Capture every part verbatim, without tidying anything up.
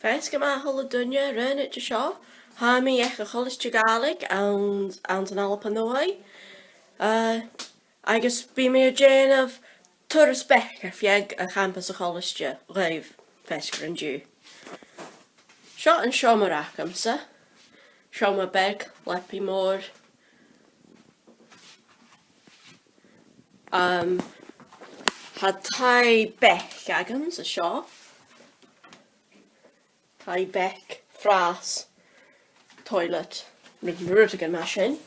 Feasgar math a h-uile duine, Raonaid an seo. Tha mi aig a' Cholaiste Ghàidhlig anns, anns an Alba Nuadh. Uh, agus bidh mi a' dèanamh turas beag air feadh a' champas a' cholaiste dhuibh feasgar an-diugh. Seo an seòmar agamsa. Seòmar beag, leabaidh mhòr. Um, tha taigh beag agamsa seo. Taigh beag, fras, toilet, rud, rudeigin mar sin.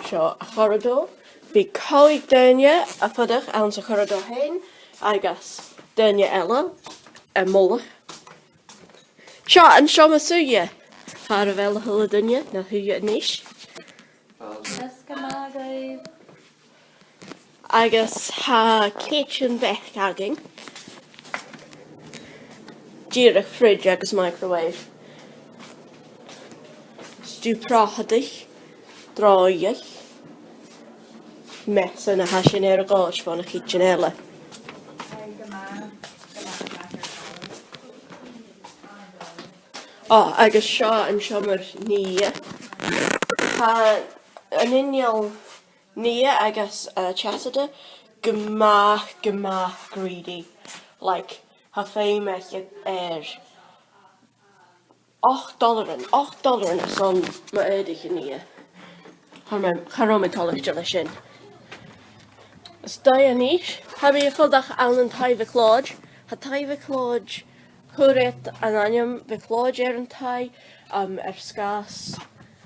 Seo a' chorridor. Bidh còig daoine a' fuireach anns a' chorridor fhèin, agus daoine eile a' mullach. Seo an seòmar-suidhe. Far a bheil a h-uile duine na shuidhe a-nis. Agus tha kitchen beag againn. Dìreach fridge agus microwave. Stuth protadaich, draoidheachd. Measail nach eil sin air a' chòrr bhon a' chidsin eile. Ò, agus seo an seòmar-nighe. Tha an inneal-nighe agus, uh, teasada gu math, gu math greedy. Like, tha feum aca air ochd dolairean, ochd dolairean airson mu aodach a nighe. Cha robh mi, cha robh mi toilichte leis sin. Is dòcha a-nis, tha mi a' fuireach ann an taigh MhicLeòid. Tha taigh MhicLeòid, chuir iad an ainm MhicLeòid air an taigh, um, air sgàth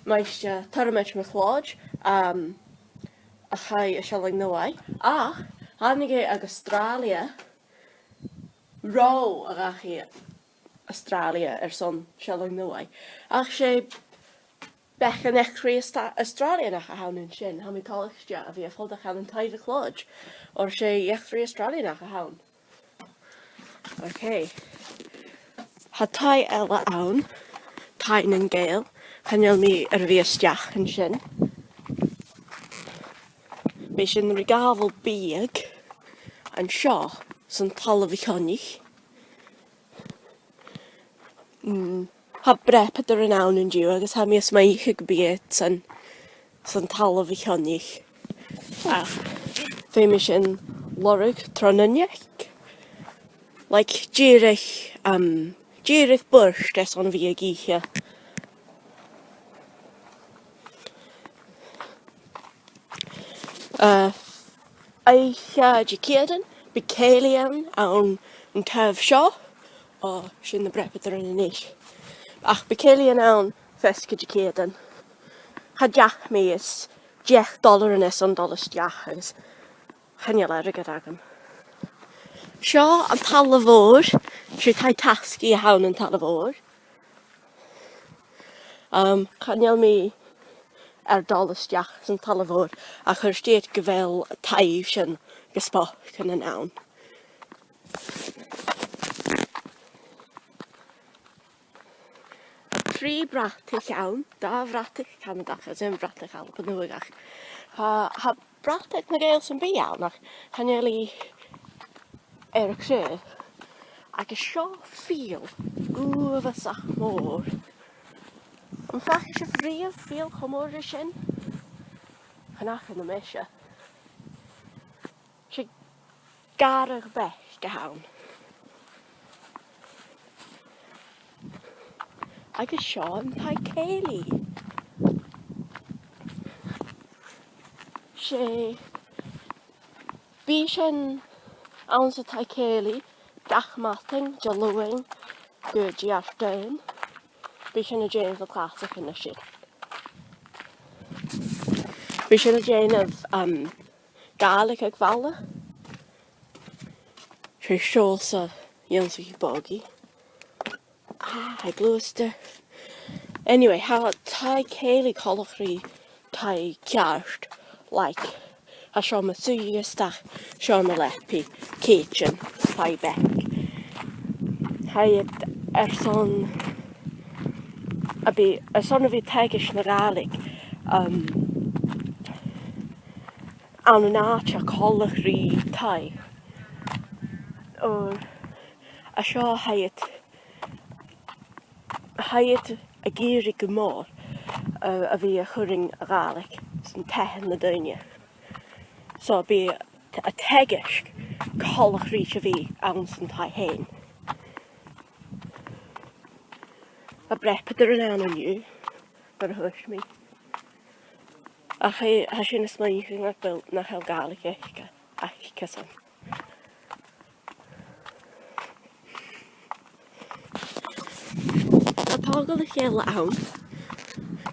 Maighstir Tormod MacLeòid, um, a chaidh a Sealainn Nuadh. Ach thàinig e gu Astràilia, ro a dhachaigh Astràilia airson Sealainn Nuadh. Ach 's e beagan eachdraidh Astra-, Astràilianach a th' ann an sin. Tha mi toilichte a bhith a' fuireach ann an taigh MhicLeòid, oir 's e eachdraidh Astràilianach a th' ann. Okay. Tha taigh eile ann, Taigh nan Gàidheal. Chan eil mi air a bhith a-steach an sin. Bidh sinn ri gabhail biadh an seo san talamh a' Choinnich. Mm. Tha breabadair ann an-diugh agus tha mi a' smaoineachadh gum bi iad san, san talamh a' Choinnich. Ach feumaidh sinn lorg tron uinneig. Like, dìreach, um, dìreach bùird airson a bhith ag ithe. Uh, oidhche Diciadain, bidh cèilidh ann an taobh seo. Ò, sin na breabadairean a-nis. Ach bidh cèilidh ann feasgar Diciadain. Cha deach mi is deich dolairean airson dol a-steach agus chan eil airgead agam. Seo an talla mhòr, 's e taigh-tasgaidh a th' ann an talla mhòr. Um, chan eil mi air dol a-steach san talla mhòr, ach chuir iad gu bheil an taigh sin gu spòrsail ann. Trì brataichean ann, dà bhratach Canadach is aon bhratach Alba Nuadh. Tha, tha bratach nan Gàidheal sam bith ann, ach chan eil i air a' chraobh. Agus seo fidheall uabhasach mòr. Am faca sibh riamh fidheall cho mòr ri sin? Chan fhaca mise. 'S e gàrradh beag a th' ann. Agus seo an taigh-cèilidh. 'S e, bidh sinn anns an taigh-cèilidh gach madainn, Diluain gu Diardaoin. Bidh sinn a' dèanamh na clasaichean an sin. Bidh sinn a' dèanamh, um, Gàidhlig aig balla. 'S e seòrsa dh'ionnsaigh bhogaidh. Ah, tha e gluasad. Anyway, tha taigh-cèilidh coltach ri taigh ceart, like, tha seòmar-suidhe a-staigh, seòmar-leapa, kitchen, taigh beag. Tha iad airson a bhith, airson a bhith a' teagasg na Gàidhlig, um, ann an àite coltach ri taigh. Ò, Seo tha iad, tha iad ag iarraidh gu mòr, uh, a bhith a' cur a' Ghàidhlig san taighean nan daoine. So bidh a' teagasg coltach ris a bhith anns an taigh fhèin. Tha breabadair ann an-diugh, mar a thuirt mi. Ach tha, tha sinn a' smaoineachadh nach eil, nach eil Gàidhlig aice, aice-san. Tha togalach eile ann.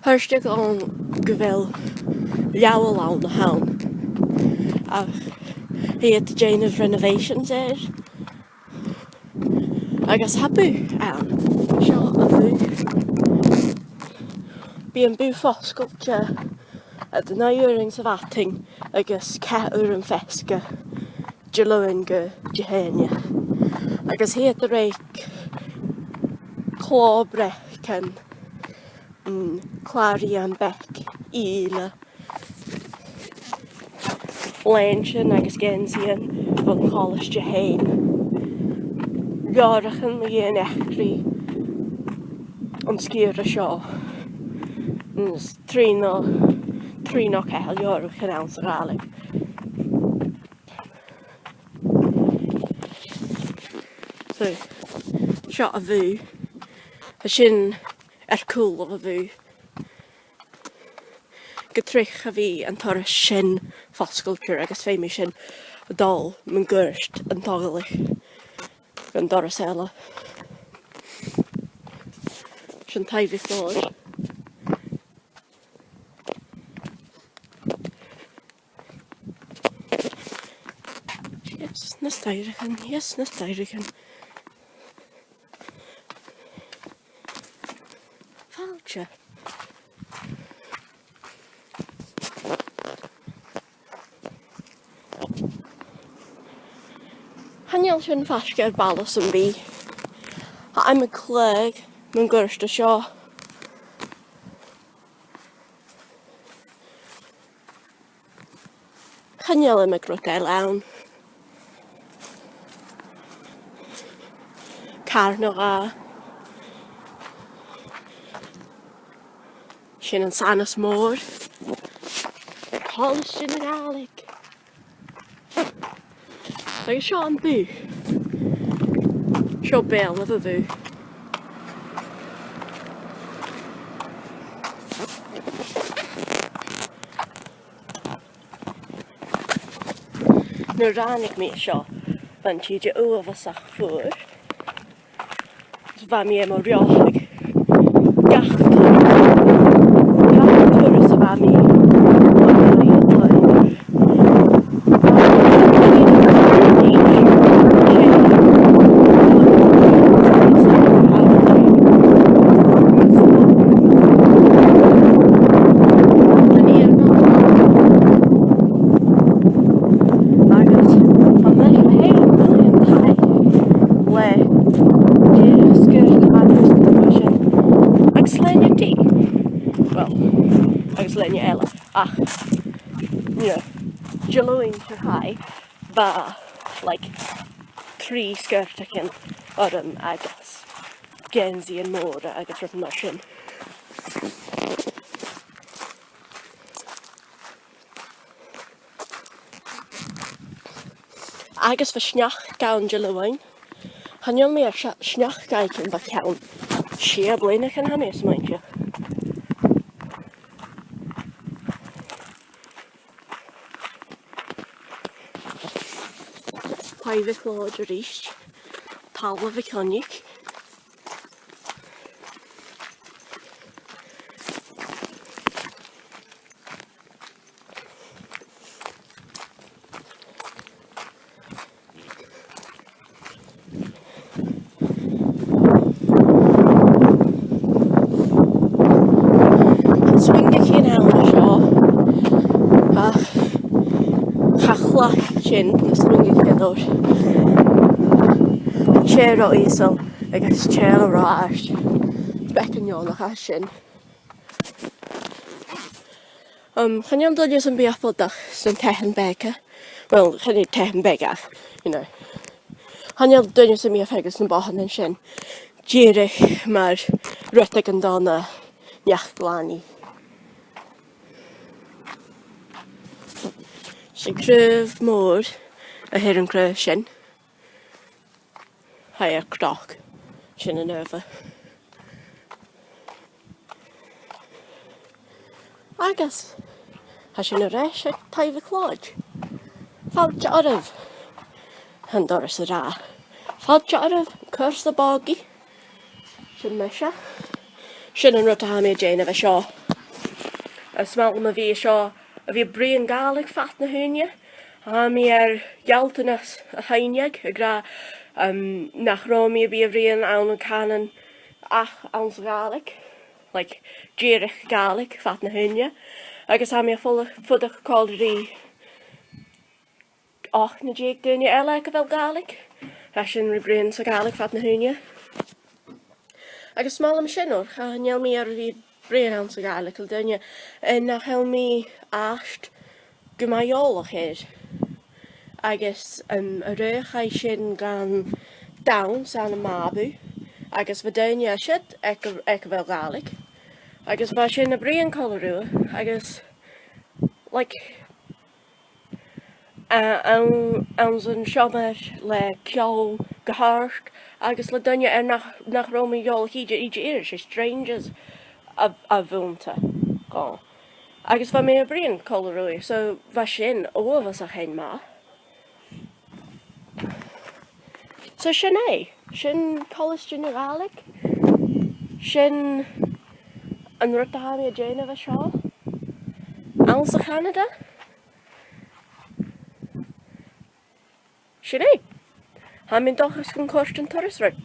Thuirt iad gu bheil leabhar ann a th' ann. Ach tha iad a' dèanamh renovations air. Agus tha bùth ann. Seo a' bhùth. Bidh am bùth fosgailte aig naoi uairean sa mhadainn agus ceithir uairean feasgar, Diluain gu Dihaoine. Agus tha iad a' reic clò-bhreacan, mm, clàraidhean beaga, ille, lèintean agus geansaidhean bhon cholaiste fhèin. Leabhraichean mu dheidhinn eachdraidh an sgìre seo. Is trì no, trì no ceithir leabhraichean anns a' Ghàidhlig. So, seo a' bhùth. Tha sin air cùlaibh a' bhùth. Gu tric cha bhi an turas sin fosgailte agus feumaidh sinn a dhol mun cuairt an togalach gun turas eile. Sin taigh Mhic Leòid. Yes, na staireachan, yes, na staireachan. Fàilte. Chan eil sin faisg air balla sam bith. Tha àm a' chlèig mun cuairt an seo. Chan eil iomadh rud eile ann. Càrnadh. Sin an sanas mòr. Colaiste na Gàidhlig. Agus seo am bùth. Seo beulaibh a' bhùth. Nuair a ràinig mi seo, bha an tìde uabhasach fuar. Bha mi air mo reothadh gach turas, gach turas a bha mi. Agus tha mise fhèin an taigh le dìreach sgiorta agus na buidhnean agus lèine-d. Well, agus lèine eile. Ach, you know, Diluain seo chaidh, bha, like, trì sgiortaichean orm agus geansaidhean mòra agus rudan mar sin. Agus bha sneachd ann Diluain. Chan eil mi air seo-, sneachd fhaicinn bho chionn sia bliadhna, chan eil mi a' smaoineachadh. Taigh Mhic Leòid a-rithist. Talla MhicCoinnich. An sruingichean ann an seo, ach cha chleachd sinn na sruingichean air. Tè ro ìosal agus tè ro àrd. Beagan neònach a tha sin. Um, chan eil duine sam bith a' fuireach sna taighean beaga. Well, chan e taighean beaga, you know. Chan eil duine sam bith a' faicinn na bothan an sin. Dìreach mar rudeigin dona neach-ghlanaidh. 'S e craobh mòr a th' air a' chraobh sin. Tha e cnoc. Sin an adhbhar. Agus tha sinn air ais aig taigh a' chlòid. Fàilte oirbh. Tha an doras ag ràdh, fàilte oirbh, cùrsa bògaidh. Sin mise. Sin an rud a tha mi a' dèanamh an seo. Is math leam a bhith an seo, a bhith a' bruidhinn Gàidhlig fad na h-ùine. Tha mi air gealltanas a sheinneadh ag ràdh, um, nach robh mi a bhith a' bruidhinn ann an cànan ach anns a' Ghàidhlig, like, dìreach Gàidhlig fad na h-ùine. Agus tha mi a' fuil-, fuireach còmhla ri ochd no deug duine eile aig a bheil Gàidhlig. Tha sinn ri bruidhinn sa Ghàidhlig fad na h-ùine. Agus 's math leam sin, oir chan eil mi air a bhith bruidhinn anns a' Ghàidhlig le duine, eh, nach eil mi às gu math eòlach air. Agus, um, a-raoir chaidh sinn gun dannsa ann am Mabou, agus bha daoine an siud aig a, aig a bheil Gàidhlig. Agus bha sinn a' bruidhinn còmhla riutha, agus, like, a, ann, anns an t-seòmar le ceòl gu h-àrd, agus le daoine air nach, nach robh mi eòlach idir, idir, idir, 's e strangers a, a bh' annta dhomh. Agus bha mi a' bruidhinn còmhla riutha, so bha sin uabhasach fhèin math. So sin e, sin Colaisde na Gàidhlig, sin an rud a tha mi a' dèanamh an seo, anns a' Chanada. Sin e. Tha mi an dòchas gun còrd an turas ribh.